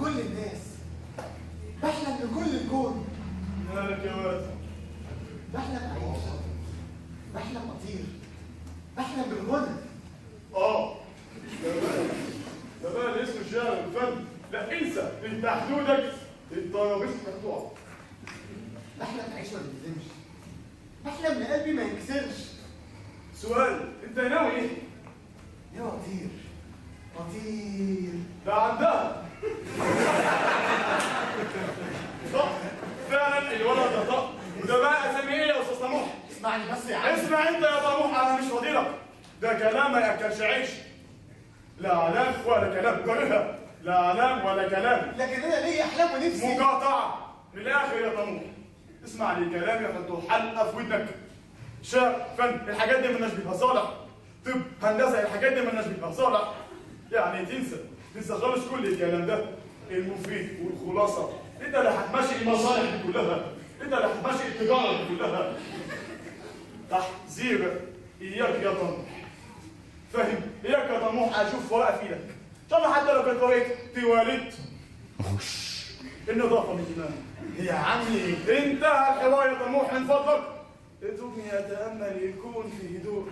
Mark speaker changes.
Speaker 1: بكل الناس، بحلم بكل الكون.
Speaker 2: مالك يا واد؟
Speaker 1: بحلم اعيش، بحلم اطير، بحلم بالغنى.
Speaker 2: ده بقى اللي اسمه الشعر والفن. لا انسى، انت حدودك الترابيزة مقطوعة.
Speaker 1: بحلم اعيش وما اتندمش، بحلم ان قلبي ما ينكسرش.
Speaker 2: سؤال، انت ناوي ايه؟
Speaker 1: ناوي اطير، اطير.
Speaker 2: ده عندها صح فعلا، الولد ده طق. وده بقى اسامي ايه يا استاذ طموح؟
Speaker 1: اسمعني بس يا عم.
Speaker 2: اسمع انت يا طموح، انا مش فاضيلك. ده كلام ما ياكلش عيش. لا اعلام ولا كلام، كرهها. لا اعلام ولا كلام.
Speaker 1: لكن انا ليا احلام ونفسي.
Speaker 2: مقاطعه من الاخر يا طموح. اسمع لي كلامي، يحطوا حلقة في ودنك. شعر، فن، الحاجات دي مالناش بيها صالح. طب، هندسة، الحاجات دي مالناش بيها صالح. يعني تنسى، تنسى خالص كل الكلام ده. المفيد والخلاصة، انت اللي هتمشي المصالح دي كلها، انت اللي هتمشي التجارة دي كلها. تحذير، اياك يا طموح. فاهم؟ اياك يا طموح اشوف ورقة في ايدك، ان شاء الله حتى لو كانت ورقة تواليت. النظافة من ايمان
Speaker 1: يا عمي.
Speaker 2: انتهى الحوار يا طموح، من فضلك اتركني اتامل الكون في هدوء.